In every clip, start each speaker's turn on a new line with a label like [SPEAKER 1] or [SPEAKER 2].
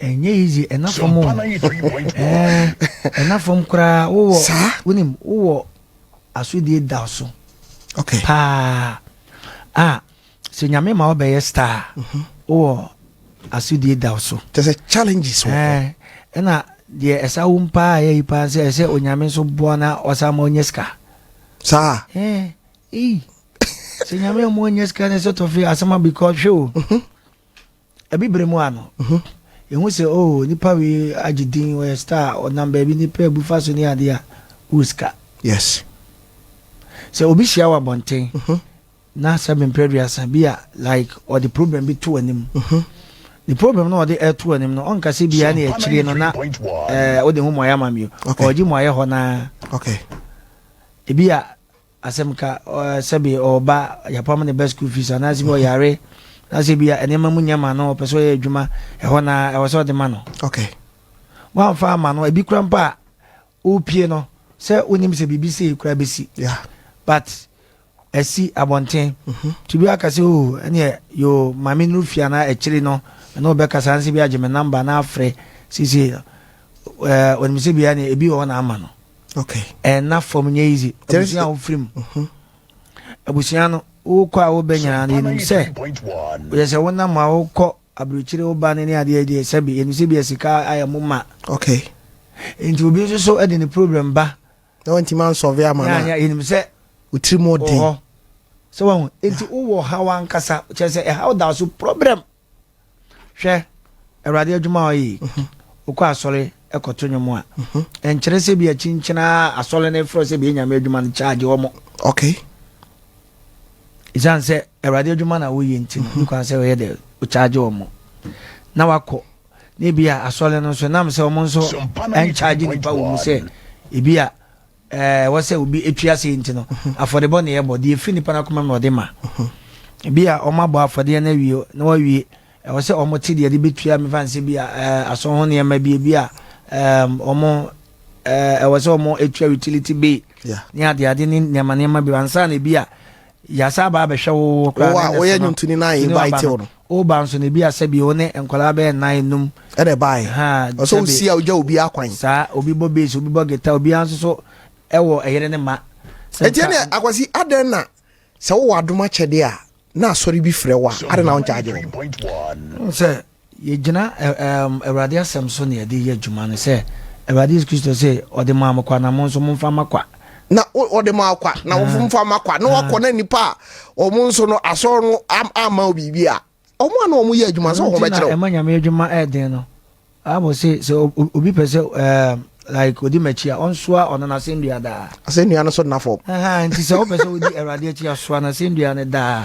[SPEAKER 1] Ɛnyɛ easy, ɛna fam o. Ɛɛ, ɛna fam koraa. Wowɔ
[SPEAKER 2] Saa?
[SPEAKER 1] Wonim, wowɔ asodie da so paa a, sɛ Nyame ma wobɛyɛ star, wowɔ asodie da so.
[SPEAKER 2] Kyɛ sɛ challenges wɔ hɔ.
[SPEAKER 1] Ɛɛ, ɛna deɛ ɛsa wo paa ɛyɛ yi paa sɛ ɛsɛ Onyame nso boa na ɔsa ma ɔnyɛ sika.
[SPEAKER 2] Saa.
[SPEAKER 1] Ɛɛ, ei, sɛ Nyame ma ɔnyɛ sika ne sɛ tɔfe asɛm a, because hwɛ o, ɛbi bere mu ano yɛhu sɛ, oh, nipa wei agye din, ɔyɛ star, ɔnam baabi, nipa abu fa so ne adeɛ a, wowɔ sika. Sɛ obi hyia wɔ abɔnten na sɛ mempɛ aduasa bi a, like ɔde problem bi to anim, the problem no ɔde ɛto anim no, ɔnka sɛ bia ne akyire no na wode ho mmuayɛ ama mi o. Ɔgye mmuayɛ hɔ naa. Ebi a asɛm ka sɛbi ɔba yɛpam ne bɛ school fees, anaasɛ bi ɔyare, anaasɛ bi a nneɛma mu nyɛ ma no, ɔpɛ sɛ ɔyɛ adwuma ɛhɔ naa, ɛwɔ sɛ ɔde ma no. Wamfa ama no, ebi kura mpa a ɔpie no sɛ wonim sɛ biribi sei kura bɛsi, but ɛsi abɔnten nti bi aka sɛ, o, ɛneɛ yo, maame nuru fie anaa akyiri no ɛne wobɛkasa nsɛ bi agye me number na afrɛ sisi onim sɛ bia ne ebi wɔ hɔ na ama no. Ɛna fam, nyɛ easy. Abusua a wofiri mu, abusua no wokɔ a wobɛ nyinaa no, yɛnim sɛ yɛ sɛ wonam a wokɔ aburokyire, woba no ne adeɛ deɛ, sɛbi yɛnim sɛ bia sika ayɛ mo ma. Nti obi nso so de ne problem ba
[SPEAKER 2] na wantumi ansolve ama no a,
[SPEAKER 1] yɛnim sɛ
[SPEAKER 2] wotiri mu
[SPEAKER 1] wɔ
[SPEAKER 2] ɔden
[SPEAKER 1] hɔ sɛ wahu. Nti wowɔ haw ankasa, kyerɛ sɛ ɛhaw da so, problem. Hwɛ, Awurade adwuma a ɔyɛ yi, wokɔ asɔre ɛkɔto nnwom a, ɛnkyerɛ sɛ bi akyinkyina asɔre no frɛ sɛ bi Nyame adwuma no charge wɔ mo. Ɛsiane sɛ Awurade adwuma na woyɛ nti no, ne kwan sɛ wɔyɛ dɛ wocharge wɔ mo na wakɔ ne bi a asɔre no nso nam sɛ ɔmo nso ɛncharge nipa wɔ mu sɛ ebi a wɔ sɛ obi etua se nti no, afɔrebɔ ne yɛbɔ deɛ efiri nipa n'akoma mu na ɔde ma. Ebi a ɔmo abɔ afɔdeɛ no awie na wawie, ɛwɔ sɛ ɔmo te deɛ de betua, mefa nsɛ bi a asɔn ho nneɛma bi, ebi a ɔmo ɛwɔ sɛ ɔmo etua utility bill ne adeade ne nneɛma nneɛma bi ansa na ebi a yasa aba abɛhwɛ wo koraa.
[SPEAKER 2] Wo a
[SPEAKER 1] ne
[SPEAKER 2] woyɛ
[SPEAKER 1] next no,
[SPEAKER 2] nnwontoni na
[SPEAKER 1] tuni
[SPEAKER 2] invite
[SPEAKER 1] waba
[SPEAKER 2] wo
[SPEAKER 1] no.
[SPEAKER 2] no.
[SPEAKER 1] Woba nso no, ebi a sɛbi wo ne nkwadaa bɛyɛ nnan num.
[SPEAKER 2] Ɛna ɛbaeɛ
[SPEAKER 1] Ha,
[SPEAKER 2] ɔsɛ
[SPEAKER 1] sɛbi-
[SPEAKER 2] wosi a wogya obi akwan.
[SPEAKER 1] Saa, obi bɔ bass, obi bɔ guitar, obiara nso so ɛwɔ ɛyere ne ma. Sɛ
[SPEAKER 2] ɛnti ɛne Akwasi, adɛn na sɛ wowɔ adom akyɛdeɛ a na asɔre bi frɛ wo a, adɛn na woncharge wɔ?
[SPEAKER 1] Sɛ yɛgyina Awurade asɛm so ne yɛde yɛ adwuma no, sɛ Awurade Yesu Kristo sɛ ɔde maa mo kwa na mo nso momfa ma kwa.
[SPEAKER 2] Na ɔde ma kwa na wofomfa ma kwa na wakɔ na nipa a ɔmo nso no asɔre no ama wo biribi a, ɔmo a na ɔmo yɛ adwuma sɛ ɔmo
[SPEAKER 1] Nti na
[SPEAKER 2] bɛkyerɛ wo.
[SPEAKER 1] Ɛma Nyame adwuma ɛɛden no abo se sɛ obi pɛ sɛ like odi m'akyi a, ɔnsoa ɔno n'asɛnnua daa.
[SPEAKER 2] Asɛnnua no so nna fam.
[SPEAKER 1] Ɛha, nti sɛ wopɛ sɛ wodi Awurade akyi a, soa n'asɛnnua no daa.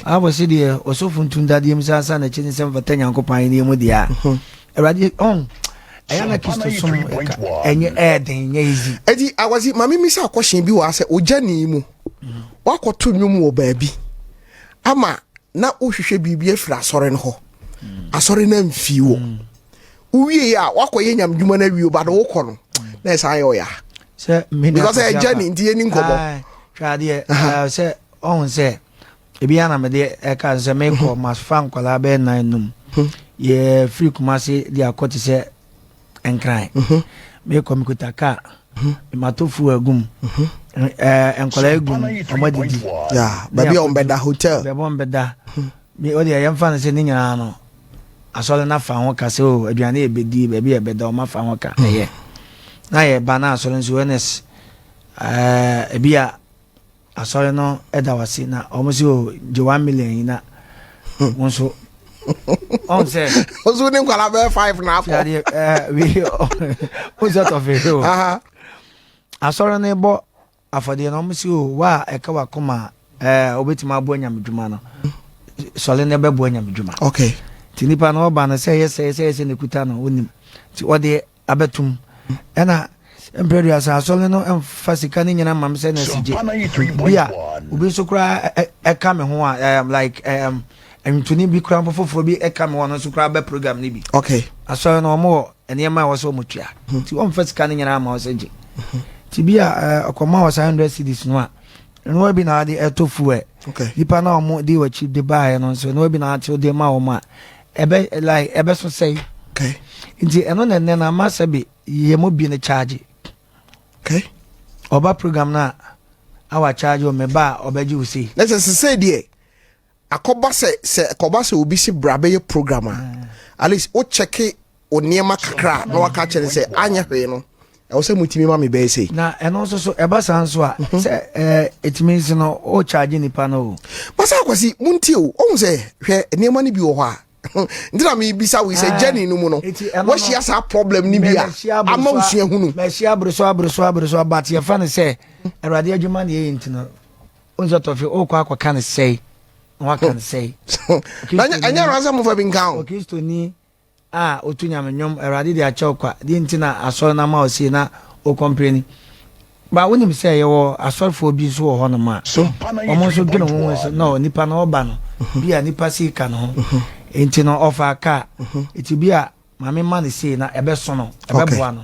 [SPEAKER 1] Abo se deɛ ɔsɔfo ntum dadeɛ mu sɛ asa n'akyi ne sɛ mfata Nyankopɔn ahenni mu deɛ a, Awurade ɔn ɛyɛ na Kristo som ɛka ɛnyɛ ɛɛden, nyɛ easy.
[SPEAKER 2] Eti Akwasi, maame mi sɛ akɔhyɛn bi wɔ ha sɛ ogya ne mu wakɔto nnwom wɔ baabi ama na wohwehwɛ biribi afiri asɔre no hɔ, asɔre no amfii wɔ wowie a, wakɔyɛ nyam dwuma no awie ba no, wokɔ no na ɛsan yɛ ɔya
[SPEAKER 1] sɛ me
[SPEAKER 2] because ɛyɛ journey nti yɛni nkɔmmɔ.
[SPEAKER 1] Aye, hwɛ adeɛ, sɛ ɔhu sɛ ebi ana mede ɛka sɛ mekɔ mafa nkwadaa bɛyɛ nan num, yɛfiri Kumase de akɔ te sɛ Nkran, mekɔ mekuta kaa, mato fuel agum, nkwadaa egum, ɔmo adidi.
[SPEAKER 2] Ya, baabi a ɔmbɛda, hotel.
[SPEAKER 1] Baabi a ɔmbɛda me, ɔde yɛmfa no sɛ ne nyinaa no asɔre no afa ho ka sɛ o aduane yɛ bɛdi, baabi a ɛbɛda, ɔmo afa ho ka. Ɛyɛ na yɛba na asɔre nso ns ebi a asɔre no ɛda wase na ɔmo sɛ o gye 1 million yi na wo nso ɔn sɛ
[SPEAKER 2] ɔso ne nkwalaa bɛyɛ five na akɔ.
[SPEAKER 1] Adeɛ wei wo sɛ tɔfe o. Asɔre no bɔ afɔdeɛ no, ɔmo sɛ o wa a ɛka wakoma a wobɛtumi aboa Nyame dwuma no, sɔle no bɛboa Nyame dwuma. Nti nipa no ɔba no sɛ ɛyɛ sɛ ɛyɛ sɛ ne kuta no wonim nti ɔde abɛtum, ɛna mprɛduasa asɔre no mfa sika no nyina mam sɛ na si gye bi a obi nso koraa ɛka me ho a, like ntoni bi koraa mpo foforɔ bi ɛka me ho, ɔno nso koraa bɛ program no bi. Asɔre no ɔmo wɔ nneɛma a ɛwɔ sɛ ɔmo tua, nti ɔmfa sika no nyinaa ma ɔsɛ gye. Nti bi a ɔkɔma wɔ saa 100 cedis no a, nnoa bi na ade ɛtɔ fuel. Nipa na ɔmo de wɔkyi de baeɛ no nso, nnoa bi na ate de ma wɔn a ɛbɛ like ɛbɛso sɛe.
[SPEAKER 2] Okay.
[SPEAKER 1] Nti ɛno na ɛnɛ no ama sɛbe yɛ mu bi no charge.
[SPEAKER 2] Okay.
[SPEAKER 1] Ɔba program no a awa charge o, meba a ɔbɛgye wo sei.
[SPEAKER 2] Na sɛ sesei deɛ akɔba sɛ sɛ ɛkɔba sɛ obi si bra bɛyɛ program a, at least wo check wo nneɛma kakra na waka kyerɛ no sɛ anyɛ hwee no, ɛwɔ sɛ mutumi ma me bɛyɛ sei.
[SPEAKER 1] Na ɛno nso so ɛba saa nso a, sɛ ɛtumi nso no o charge nipa no o.
[SPEAKER 2] Masa Akwasi, muntie o, ɔhu sɛ hwɛ, nneɛma no bi wɔ hɔ a nti na mebisa wo sɛ journey no mu no,
[SPEAKER 1] Enti ɛno no-
[SPEAKER 2] wahyia saa problem no bi a ama wo sua hunu?
[SPEAKER 1] Mɛhyia aboroso, aboroso, aboroso, but yɛfa no sɛ Awurade adwuma na yɛyɛ, nti no wonsɛ tɔfe wokɔ akɔka no sɛe na waka no sɛe.
[SPEAKER 2] Na ɛnyɛ awura sɛ mofa bi nka o.
[SPEAKER 1] Okristoni a otu Nyame nnwom, Awurade de akyɛw kwa deɛ nti na asɔre no ama wo sei na wokɔmpleni ba. Wonim sɛ yɛwɔ asɔrefoɔ bi nso wɔ hɔnom a wɔn nso dwene ho sɛ no nipa no ɔba no bi a nipa sei ka ne ho, nti no ɔfa kaa nti bi a maame ma no sei na ɛbɛso no, ɛbɛboa no.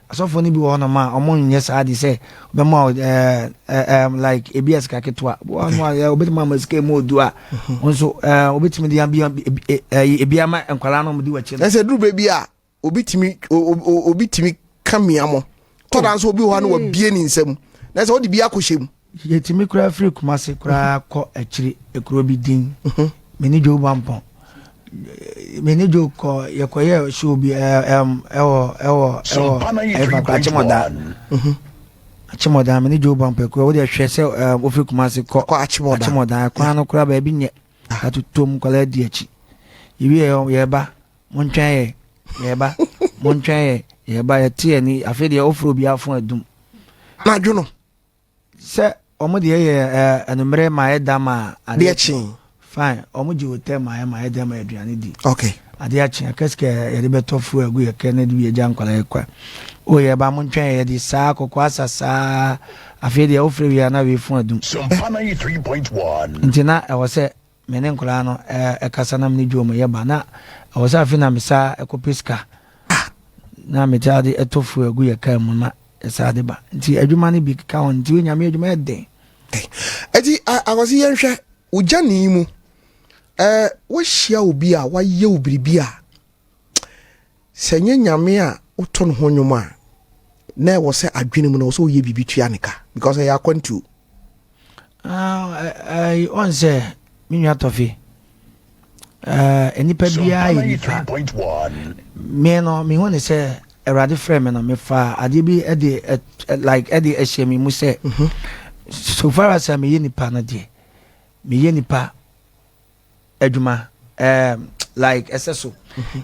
[SPEAKER 1] Asɔfoɔ no bi wɔ hɔnom a ɔmo nyɛ saa de sɛ ɔbɛma wo ɛɛ ɛɛ like ebi a sika ketewa wɔn a obetumi ama sika mu odu a nso obetumi de abi ebi ama nkwadaa no, ɔmo di wɔkyi no.
[SPEAKER 2] Ɛsɛ duru baabi a obi tumi ka mia mo tɔda nso, obi wɔ hɔ a na wabie ne nsam na sɛ wode bi akɔhyɛ mu.
[SPEAKER 1] Yɛtumi koraa firi Kumase koraa kɔ akyiri ekuro bi din, mene Joe Bampɔn, mene Joe kɔ, yɛkɔyɛ show bi ɛɛ ɛwɔ ɛfa kɔ Akyemɔda, Akyemɔda. Mene Joe Bampɔn ekuro wode hwɛ sɛ wofiri Kumase kɔ
[SPEAKER 2] kɔ Akyemɔda.
[SPEAKER 1] Akyemɔda kwan no koraa baabi nyɛ atotom, nkɔla adi akyi. Yɛwie yɛba, montwɛn yɛ, yɛba, montwɛn yɛ, yɛba. Yɛte yɛ ni, afei deɛ wofiri obi afo adum.
[SPEAKER 2] Anadwo no.
[SPEAKER 1] Sɛ ɔmo deɛ yɛ anummerɛ ma yɛ ma
[SPEAKER 2] adeɛ kyee.
[SPEAKER 1] Fine, ɔmo gye hotel ma yɛ ma yɛ da ma aduane di.
[SPEAKER 2] Okay.
[SPEAKER 1] Adeɛ akye akasika yɛde bɛtɔ fuel agu yɛ kɛ ne de bi agya nkwadaa yɛ kwa o, yɛ ba, mo ntwɛn yɛ, yɛde saa kɔkɔ asa saa. Afei deɛ wofrɛ wie a na wei fon adum, nti na ɛwɔ sɛ me ne nkwadaa no ɛkasa na me ne dwom yɛ ba, na ɛwɔ sɛ afei na me saa ɛkɔpɛ sika na me taa de ɛtɔ fuel agu yɛ kaa mu na ɛsaa de ba. Nti adwuma no bi ka ho, nti Nyame adwuma yɛ den.
[SPEAKER 2] Ɛti Akwasi, yɛnhwɛ wo journey mu, woahyia obi a wayɛ wo biribi a sɛ nyɛ Nyame a wotɔ ne ho nnwom a, na ɛwɔ sɛ adwene mu na ɛwɔ sɛ woyɛ biribi tua ne ka because ɛyɛ akwantuo?
[SPEAKER 1] Ɔn sɛ me nua Tɔfe, nipa biara yɛ nipa. Me no mehu ne sɛ Awurade frɛ me no, mefa adeɛ bi de like ɛde ɛhyɛ me mu sɛ so far as a meyɛ nipa no deɛ, meyɛ nipa adwuma like ɛsɛ so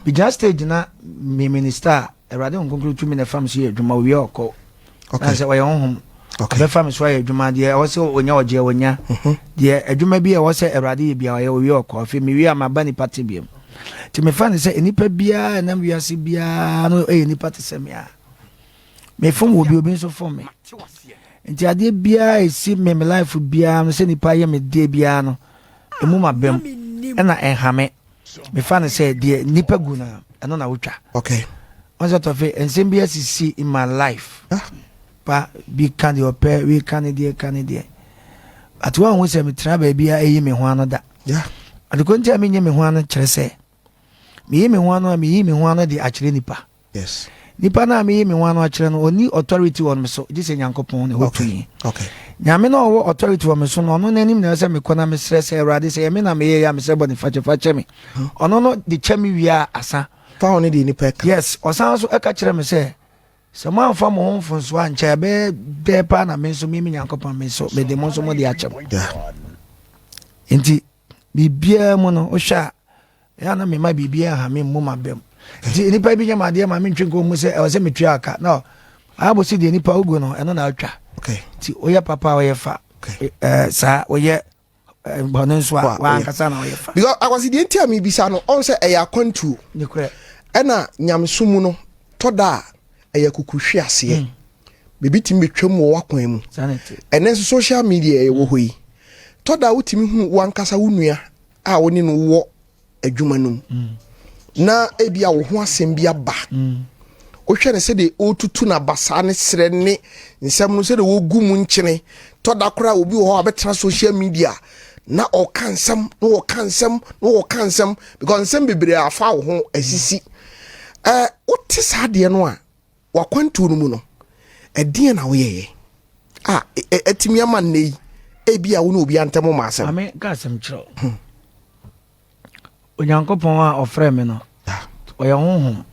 [SPEAKER 1] begyina stage na me minister a, Awurade Nkonkron tumi na ɛfa me so yɛ adwuma. Owie ɔkɔ na sɛ ɔyɛ honhom ɔbɛfa me so ayɛ adwuma deɛ, ɛwɔ sɛ ɔnya ɔgyeɛ ɔnya deɛ, adwuma bi a ɛwɔ sɛ Awurade yɛ bia ɔyɛ. Owie ɔkɔ, afei mewie a maba nipa te biam. Nti mefa ne sɛ nipa biara ɛnam wiase biara no ɛyɛ nipa te sɛ me a mefom wɔ bi, obi nso fom me. Nti adeɛ biara ɛsi me me life biara no sɛ nipa yɛ me deɛ biara no, ɛmu ma bɛm ɛna ɛnha me. Mefa no sɛ deɛ nipa gu no, ɛno na wotwa. Wɔn sɛ Tɔfe, nsɛm bi asisi in my life pa bi ka deɛ ɔpɛ, wi ka ne deɛ, ka ne deɛ, but wɔn ho sɛ metena baabi a ɛyi me ho ano da. Adekɔ nti a menye me ho ano kyerɛ sɛ meyi me ho ano a, meyi me ho ano de akyerɛ nipa. Nipa no a meyi me ho ano akyerɛ no, ɔni authority wɔ me so gye sɛ Nyankopɔn ne hɔ tumi. Nyame no a ɔwɔ authority wɔ me so no, ɔno n'anim na ɛsɛ sɛ mekɔ na mesrɛ sɛ, Awurade, sɛ ɛyɛ me na meyɛ yɛ a, mesrɛ bɔne fakyɛ, fakyɛ me. Ɔno no de kyɛ me wie a, asa.
[SPEAKER 2] Fa ho ne deɛ nipa ɛka.
[SPEAKER 1] Yes, ɔsan so ɛka kyerɛ me sɛ sɛ moamfa mo ho mfonsoɔ ankyɛ, ɛbɛyɛ dɛ paa na me nso me Nyankopɔn, me nso mede mo nso mode akyɛ mo. Nti biribiara mu no, wohwɛ a, ɛyɛ na mema biribiara ha me mmu m'abam. Nti nipa bi nyɛ m'adeɛ ma mentwe nkɔ mu sɛ ɛwɔ sɛ metua aka no. Abo si deɛ nipa wogu no, ɛno na atwa. Nti woyɛ papa a, woyɛ fa. Saa woyɛ bɔne nso a, wankasa na woyɛ fa.
[SPEAKER 2] Because Akwasi, deɛ nti a mebisa no, ɔn sɛ ɛyɛ akwantuo.
[SPEAKER 1] Nokorɛ.
[SPEAKER 2] Ɛna nyamesom mu no, tɔ da a ɛyɛ kukuhwe aseɛ, biribi tumi bɛtwam wɔ w'akwan mu.
[SPEAKER 1] Saa na ɛte.
[SPEAKER 2] Ɛnɛ nso social media ɛwɔ hɔ yi, tɔ da a wotumi hu wankasa wo nua a wo ne no wɔ adwuma no mu na ebi a wo ho asɛm bi aba, wohwɛ no sɛdeɛ ɔretutu n'abasaa ne serɛ ne nsɛm no, sɛdeɛ wɔgu mu nkyene. Tɔ da koraa obi wɔ hɔ a bɛtena social media na ɔka nsɛm na ɔka nsɛm na ɔka nsɛm because nsɛm bebree afa wo ho asisi. Wote saa adeɛ no a, wakwantuo no mu no, ɛdeɛn na woyɛyɛ a ɛtumi ama nnɛ yi ebi a wo ne obi antɛm ma asɛm?
[SPEAKER 1] Ame ka asɛm kyerɛ wo. Onyankopɔn a ɔfrɛ me no, ɔyɛ honhom.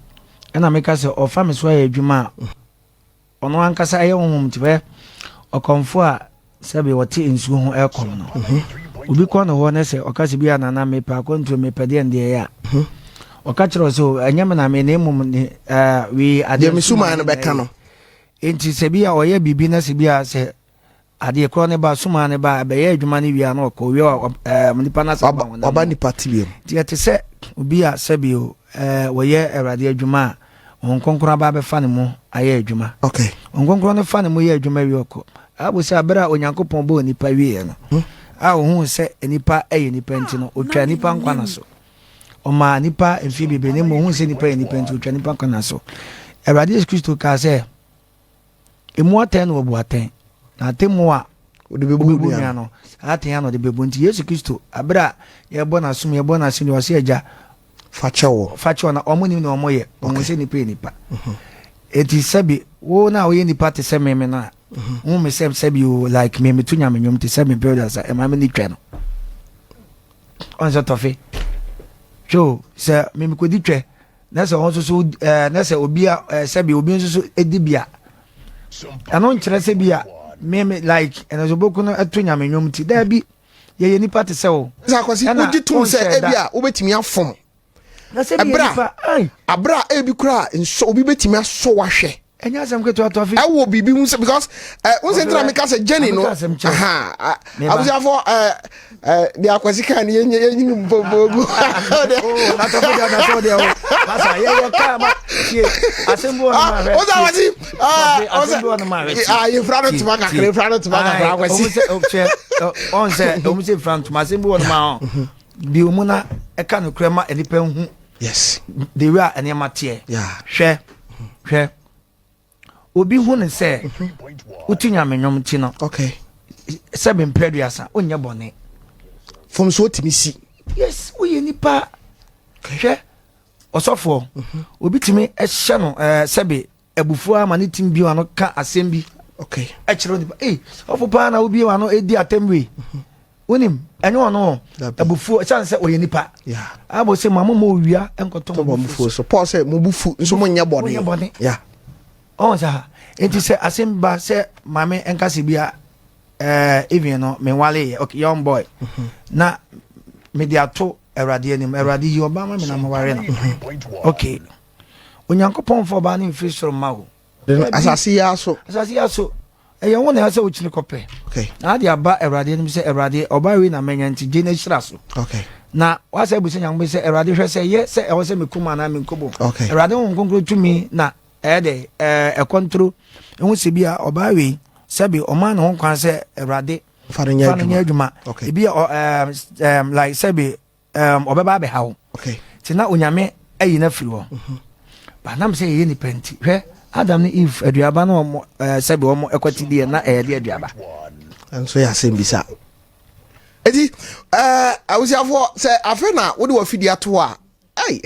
[SPEAKER 1] Ɛna meka sɛ ɔfa me so ayɛ adwuma a, ɔno ankasa ɛyɛ honhom nti bɛ ɔkɔmfo a sɛbe ɔte nsuo ho ɛkɔm no. Obi kɔ ne hɔ ne sɛ ɔka sɛ bi a nana mepɛ akwantuo, mepɛ deɛ ndeɛ yɛ a, ɔka kyerɛ sɛ ɛnyɛ me na me na mmom ne wei adeɛ
[SPEAKER 2] deɛ me suman no bɛka no.
[SPEAKER 1] Enti sɛ bi a ɔyɛ biribi na sɛ bi a sɛ adeɛ korɔ ne ba suman ne ba ɛbɛyɛ adwuma no wie a na ɔkɔ wie a nipa no asɛ ba honam
[SPEAKER 2] waba nipa tibia mu.
[SPEAKER 1] Nti ɛte sɛ obi a sɛbi o wɔyɛ Awurade adwuma a Honhom Kronkron aba abɛfa ne mu ayɛ adwuma.
[SPEAKER 2] Okay.
[SPEAKER 1] Honhom Kronkron no fa ne mu yɛ adwuma wie ɔkɔ. Bible sɛ abere a Onyankopɔn bɔɔ nipa wieɛ no, a ohuu sɛ nipa yɛ nipa nti no, otwaa nipa nkwa na so. Ɔmaa nipa mfie bebree na mmom ohuu sɛ nipa yɛ nipa nti otwaa nipa nkwa na so. Awurade Yesu Kristo kaa sɛ, Emu atɛn na wɔbu atɛn, na atemmu a
[SPEAKER 2] Wode bɛbu
[SPEAKER 1] wobɛbu
[SPEAKER 2] nua
[SPEAKER 1] nua
[SPEAKER 2] no.
[SPEAKER 1] no, saa atɛn ara na ɔde bɛbu. Nti Yesu Kristo, abere a yɛbɔ n'asom, yɛbɔ n'asom deɛ, ɔse Agya,
[SPEAKER 2] Fa kyɛ wɔ.
[SPEAKER 1] Fa kyɛ wɔn, na wɔn nim nea wɔyɛ. Wɔn sɛ nipa yɛ nipa. Eti sɛbi wo na woyɛ nipa te sɛ meme no a, wo me sɛ sɛbi o like me meto nyame nnwom te sɛ me builders a ɛma me ni twɛ no. Ɔn sɛ tɔfe. Hwɛ o, sɛ me mekɔdi twɛ na sɛ wɔn nso so ɛɛ na sɛ obi a ɛɛ sɛbi obi nso so edi bi a, ɛno nkyerɛ sɛ bi a me me like ɛno nso boku no ɛto nyame nnwom ti daabi. Yɛyɛ nipa te sɛ wo.
[SPEAKER 2] Sɛ akwasi wogye tom sɛ ebi a wobɛtumi afom. Ɛberɛ a aberɛ a ebi koraa nsɔ obi bɛtumi asɔ wahwɛ.
[SPEAKER 1] Ɛnyɛ asɛm ketewa tɔfe.
[SPEAKER 2] Ɛwɔ biribi ho sɛ because ɛ n sɛ ntina meka sɛ Jenny no abusuafo ɛ ɛ de akwasi kan ne yɛnyɛ yɛnyi no mpopogu.
[SPEAKER 1] Natɔfo deɛ ɔnasɔ deɛ o masa yɛyɛ kaa ma tie asɛm bi wɔ no ma hwɛ.
[SPEAKER 2] O sɛ akwasi
[SPEAKER 1] ɔsɛ
[SPEAKER 2] yɛfura no toma kakra yɛfura no toma kakra akwasi.
[SPEAKER 1] Ɔn sɛ ɔmo sɛ fura ntoma asɛm bi wɔ no ma hɔ bi ɔmo na ɛka no korɛ ma nnipa nhu.
[SPEAKER 2] Yes.
[SPEAKER 1] The way a nneɛma teɛ. Hwɛ hwɛ obi hu ne sɛ wotu nyame nnwom ti no.
[SPEAKER 2] Okay.
[SPEAKER 1] Sɛ bempɛ aduasa wonyɛ bɔne.
[SPEAKER 2] Fam so otumi si.
[SPEAKER 1] Yes, woyɛ nipa. Hwɛ ɔsɔfoɔ obi tumi hyɛ no ɛɛ sɛbe abufuo ama ne tim bio ano ka asɛm bi.
[SPEAKER 2] Okay.
[SPEAKER 1] Ɛkyerɛ nipa ee ɔfo paa na obi ano edi atɛm wei. Wonim ɛnyɛ ɔno abufuo ɛsiane sɛ ɔyɛ nipa. Abɔ sɛ mo mo owia nkɔtɔ
[SPEAKER 2] mo bufuo so. Paul sɛ mo bufu nso mo nyɛ bɔne.
[SPEAKER 1] Mo nyɛ bɔne. Yeah. Ɔn sɛ nti sɛ asɛm ba sɛ maame nkasa bi a ɛɛ even no me nwale yɛ okay young boy na me de ato Awurade anim. Awurade yi ɔbaa ma me na meware no. Okay. Onyankopɔn mfa ɔbaa no mfiri soro mma wo.
[SPEAKER 2] Asase yi aso.
[SPEAKER 1] Asase yi aso. Ɛyɛ wo na ɛsɛ wokyini kɔpɛ.
[SPEAKER 2] Okay.
[SPEAKER 1] Na ade aba Awurade anim sɛ Awurade ɔbaa wei na manya nti gye no hyira so.
[SPEAKER 2] Okay.
[SPEAKER 1] Na wasɛ abusa Nyankopɔn sɛ Awurade hwɛ sɛ yɛ sɛ ɛwɔ sɛ mekum anaa menkum.
[SPEAKER 2] Okay.
[SPEAKER 1] Awurade Honhom Kronkron tumi na ɛyɛ dɛ ɛɛ ɛkɔntoro ehu sɛ bi a ɔbaa wei sɛbi ɔmaa ne ho kwan sɛ Awurade
[SPEAKER 2] fa no nyɛ
[SPEAKER 1] adwuma ebi ɔ ɛɛm like sɛbi ɛɛm ɔbɛba abɛha wo ti na Onyame ayi no afiri hɔ mhm. ba nam sɛ yɛyɛ nipa nti hwɛ Adam ne Eve aduaba no wɔn ɛɛ sɛbi wɔn ɛkɔte deɛ na ɛyɛ de aduaba.
[SPEAKER 2] Nso yɛ asɛm bisa eti ɛɛ abusuafoɔ sɛ afei na wode wɔ afidie ato a. Ei,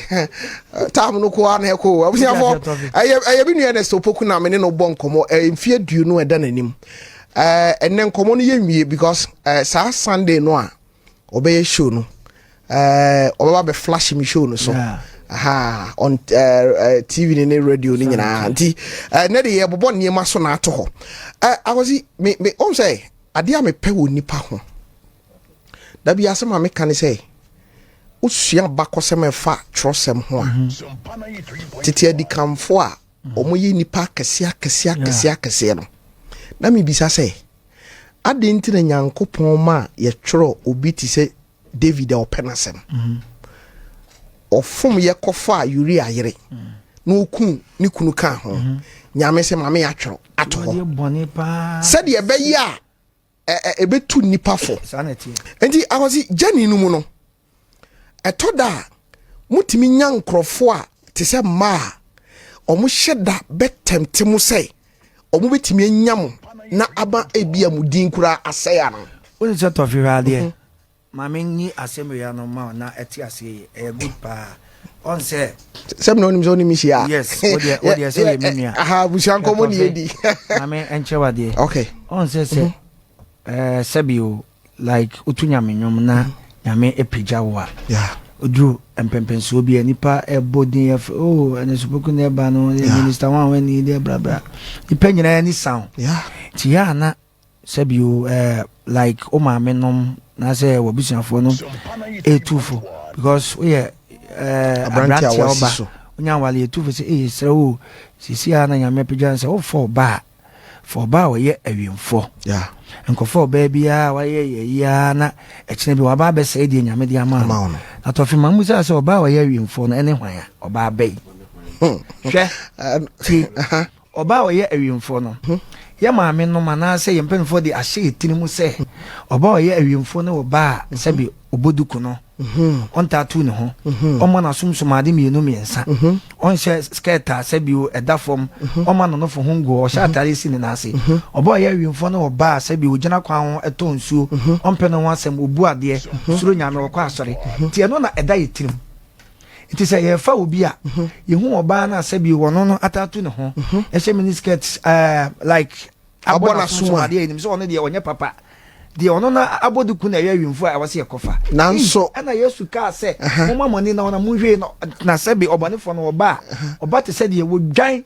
[SPEAKER 2] tam no koa na ɛkɔ abusuafo. Ɛyɛ ɛyɛ me nua Ernest Opoku na me ne no bɔ nkɔmɔ. Ɛyɛ mfie aduonu ɛda n'anim. Ɛɛ ɛnɛ nkɔmɔ no yɛ nwie because ɛɛ saa Sunday no a ɔbɛyɛ show no. Ɛɛ ɔbɛba bɛ flash me show no so. Aha, on ɛɛ TV ne ne radio ne nyinaa. Nti ɛɛ ne de yɛ bobɔ nneɛma so na ato hɔ. Ɛɛ akwasi me me ɔn sɛ adeɛ a mepɛ wɔ nipa ho. Da bi asɛm a meka ne sɛ, wosua abakɔsɛm a ɛfa twerɛsɛm ho a, mhm. tete adikanfo a mhm. wɔyɛ nnipa akɛseɛ akɛseɛ akɛseɛ akɛseɛ no, na mebisa sɛ, adɛn nti na Nyankopɔn ma yɛtwerɛ obi te sɛ David a ɔpɛ n'asɛm? Mhm. Ɔfom yɛ kɔfaa Uria yere na ɔku ne kunu kaa ho. Nyame sɛ ma me atwerɛ ato hɔ sɛdeɛ ɛbɛyɛ a ɛbɛtu nnipa fo. Nti akwasi journey no mu no, ɛtɔ da a motumi nya nkurɔfoɔ a te sɛ mmaa a wɔhyɛ da bɛtɛmte mo sɛ wɔbɛtumi anya mo na aba ebi a mo din koraa asɛe ano.
[SPEAKER 1] Wone sɛ tɔfe hwɛ adeɛ. Mhm. Ma me nyi asɛm wei ano ma wo na ɛte aseɛ yie. Ɛyɛ good paa. Ɔn sɛ.
[SPEAKER 2] Sɛbi na onim sɛ onim hyia.
[SPEAKER 1] Yes, wodeɛ wodeɛ sɛ yɛ me nua.
[SPEAKER 2] Aha, abusua nkɔmɔ ni yɛdi.
[SPEAKER 1] Maame ɛnkyɛ wadeɛ.
[SPEAKER 2] Okay.
[SPEAKER 1] Ɔn sɛ sɛ ɛɛ sɛbi o, like wotu Nyame nnwom na Nyame apagya wo a, oduru mpɛmpɛnsoɔ bi a nipa ɛbɔ din ɛfrɛ, oh, ɛne sopoku na ɛba no, minister wɔn a wɔn ani deɛ brabra, nipa nyinaa ani sa wo. Nti yɛ ana sɛbi o, like wo maame nom na sɛ w'abusuafoɔ no ɛtu fo because woyɛ
[SPEAKER 2] aberante
[SPEAKER 1] a ɔba wonya awale, ɛtu fo sɛ ɛyɛ srɛ wo sisi a na Nyame apagya no sɛ wofɔ ɔba a, fa ɔbaa a ɔyɛ awiemfoɔ. Nkɔfa ɔbaa biara a wayɛ yɛyi ara na ɛkyena bi waba abɛsɛe deɛ Nyame de ama no. Na tɔfe ma musa sɛ ɔbaa a ɔyɛ awiemfoɔ no ɛne hwan a? Ɔbaa bɛyi. Hwɛ, tie, ɔbaa a ɔyɛ awiemfoɔ no, yɛ maame nom anaasɛ yɛn mpanimfoɔ de ahyɛ yɛ tiri mu sɛ ɔbaa a ɔyɛ awiemfoɔ ne ɔbaa a sɛbi ɔbɔ duku no, ɔntaa tu ne ho, ɔmmɔ n'asomsom ade mmienu mmiɛnsa, ɔnhyɛ skirt a sɛbio ɛda fam, ɔmma n'anofo ho ngu, ɔhyɛ atare si ne nan ase. Ɔbaa a ɔyɛ awimfoɔ ne ɔbaa a sɛbio ɔgyina kwan ho tɔ nsuo, ɔmpɛ ne ho asɛm, ɔbu adeɛ, ɔsuro Nyame, ɔkɔ asɔre. Nti ɛno na ɛda yɛ tirim. Nti sɛ yɛfa obi a, yɛhu ɔbaa no a sɛbio ɔno no ataa tu ne ho, ɛhyɛ mini skirt, like abɔ n'asom so adeɛ, yɛnim sɛ ɔno deɛ ɔnyɛ papa, deɛ ɔno na abɔ duku na ɛyɛ awimfo a ɛwɔ sɛ yɛkɔfa.
[SPEAKER 2] Nanso
[SPEAKER 1] ɛna Yesu kaa sɛ, momma mo ani na ɔna monhwɛ no, na sɛbe ɔbɔnefoɔ no ɔba a, ɔba te sɛ deɛ wɔdwan,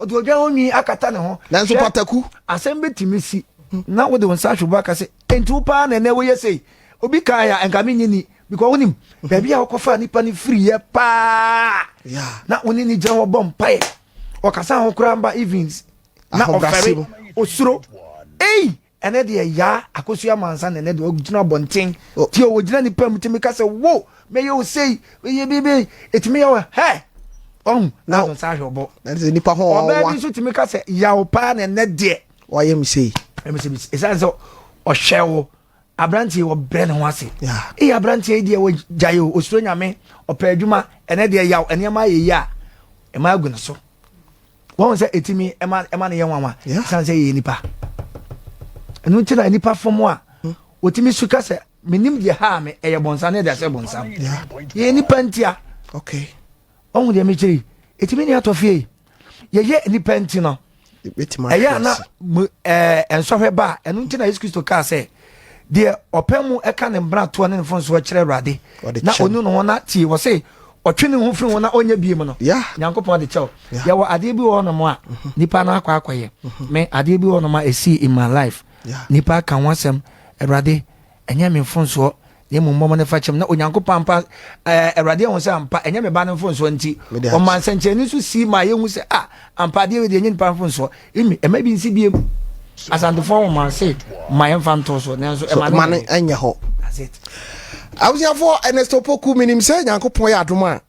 [SPEAKER 1] ɔde odwan ho nwi akata ne ho.
[SPEAKER 2] Nanso pataku
[SPEAKER 1] asɛm bɛtumi si na wode wo nsa ahwɛ bo aka sɛ, enti wo paa na ɛnɛ woyɛ sei? Obi kaa yɛ a nka menye ni, because wonim baabi a wokɔfaa nipa no firiiɛ paa na wo ne ne gyina hɔ bɔ mpaeɛ, ɔkasa ho koraa mba evens na ɔfɛre osuro. Ei, ɛnɛ deɛ yaa Akosua Mansa na ɛnɛ deɛ ɔgyina abɔnten tie, ɔgyina nipa mu tumi ka sɛ wo mɛyɛ o sei, mɛyɛ biribi, ɛtumi yɛ wɔ hɛ ɔhu na ɔno nsa ahwɛ ɔbɔ
[SPEAKER 2] na sɛ nipa ho
[SPEAKER 1] ɔbaa bi nso tumi ka sɛ yaw paa na ɛnɛ deɛ
[SPEAKER 2] wayɛ me sei,
[SPEAKER 1] ɛmi sɛ ɛsiane sɛ ɔhwɛ wo aberanteɛ, ɔbrɛ ne ho ase. Ee, aberanteɛ yi deɛ wɔgyae o, osuro Nyame, ɔpɛ adwuma, ɛnɛ deɛ yaw nneɛma ayɛ yi a ɛma agu ne so. Wɔn sɛ ɛtumi ɛma ɛma no yɛ nwanwa ɛsiane sɛ yɛyɛ nipa. Ɛno nti na nipa fam a wɔtumi su ka sɛ menim deɛ haa me, ɛyɛ bɔnsam ne ɛde ahyɛ bɔnsam. Yɛyɛ nipa ntia. Ɔhu deɛ mekyerɛ yi, ɛtumi ne atɔ fie. Yɛyɛ nipa nti no ɛyɛ ana nsɔhwɛ ba a. Ɛno nti na Yesu Kristo kaa sɛ deɛ ɔpɛ mu ɛka ne mmaratoɔ ne ne mfomsoɔ kyerɛ Awurade na ɔnu ne ho na tie wɔ se ɔtwe ne ho firi ho na ɔnyɛ bie mu no, Nyankopɔn de kyɛw. Yɛwɔ adeɛ bi wɔ hɔnom a nipa no akɔ akɔyɛ me adeɛ bi wɔ hɔnom a ɛsii in my life, nipa aka ho asɛm, Awurade, ɛnyɛ me mfomsoɔ na mmom mmɔmɔ no fa kyɛm, na Onyankopɔn ampa Awurade ahu sɛ ampa ɛnyɛ me ba no mfomsoɔ nti ɔma nsɛnkyerɛnne nso sii ma yɛhu sɛ ah, ampa adeɛ wei deɛ ɛnyɛ nipa mfomsoɔ. Emi ɛma bi nsi biem. Asantefoɔ nwoma se ma yɛmfa nto so, nanso ɛma
[SPEAKER 2] no nyɛ
[SPEAKER 1] hɔ.
[SPEAKER 2] That's it. Abusuafoɔ, Ernest Opoku, menim sɛ Nyankopɔn yɛ adom a